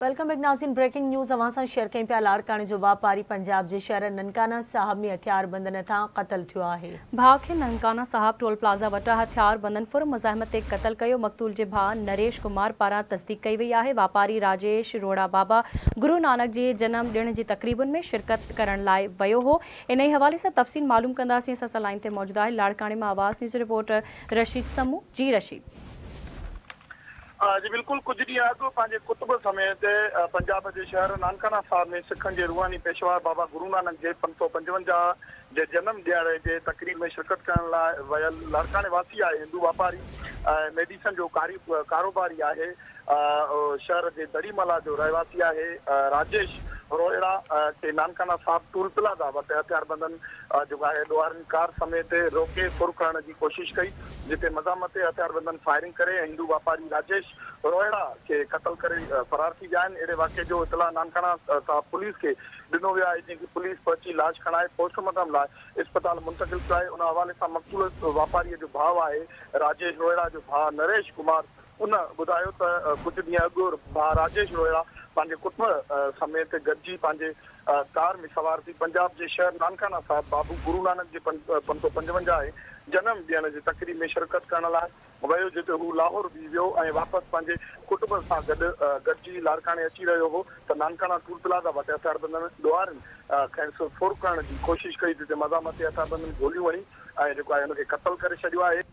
Welcome back ناظرين breaking news اوهان سان شيئر ڪيون پيا لاڙڪاڻي جو واپاري پنجاب جي شهر ننڪانه صاحب ۾ هٿياربندن هٿان قتل ٿيو آهي. ڀاء کي ننڪانه صاحب ٽول پلازا وٽان هٿياربندن ڦر مزاحمت تي قتل ڪيو، مقتول جي ڀاء نريش ڪمار پاران تصديق ڪئي وئي آهي، واپاري راجيش روهڙا بابا گرو نانڪ جي جنم ڏڻ جي تقريبن ۾ شرڪت ڪرڻ لاء ويو هو، انهي حوالي سان تفصيل معلوم ڪنداسين، اسان سان لائين تي موجود آهي لاڙڪاڻي مان آواز نيوز رپورٽر رشيد سمون، جي رشيد. جي بلڪل ڪجهه ڏينهن اڳ پنهنجي ڪٽنب سميت پنجاب جي شهر نانڪانا صاحب ۾ سکن جي روحاني پيشوا بابا گرو نانڪ جي 555 جي جنم ڏهاڙي جي تقريب ۾ شرڪت ڪرڻ لاء ويل لاڙڪاڻي واسي آهي هندو واپاري ۽ ميڊيسن جو ڪاروباري آهي شهر جي دڙي ملا جو رهواسي آهي راجيش روهڙا کي نانڪانا صاحب ٽول پلازا وٽ هٿياربندن جيڪو آهي ڏوهارين ڪار سميت روڪي ڦر ڪرڻ جي ڪوشش ڪئي جتي مزاحمت تي هٿياربندن فائرنگ ڪري ۽ هندو واپاري راجيش روهڙا کي قتل ڪري فرار ٿي ويا آهن. اهڙي واقعي جو اطلاع نانڪاڻا صاحب پوليس کي ڏنو ويو آهي، جنهن کي پوليس پهچي لاش کڻائي پوسٽ مارٽم لاء اسپتال منتقل ڪيو آهي. ان حوالي سان مقتول واپاري جو ڀاء آهي راجيش روهڙا جو ڀاء نريش ڪمار ان ٻڌايو ته ڪجهه ڏينهن اڳ ڀاء راجيش روهڙا پنهنجي ڪٽنب سميت گڏجي پنهنجي ڪار ۾ سوار ٿي پنجاب جي شهر نانڪانا صاحب بابو گرو نانڪ جي 555 جنم ڏيڻ جي تقريب ۾ شرڪت ڪرڻ لاء ويو جتي هو لاهور به ويو ۽ واپس پنهنجي ڪٽنب سان گڏ گڏجي لاڙڪاڻي اچي رهيو هو ته نانڪانا ٽول پلازا وٽ هٿياربندن ڏوهارين کيس ڦر ڪرڻ جي ڪوشش ڪئي جتي مزاحمتي هٿياربندن گوليون هڻي ۽ جيڪو آهي ان کي قتل ڪري ڇڏيو آهي.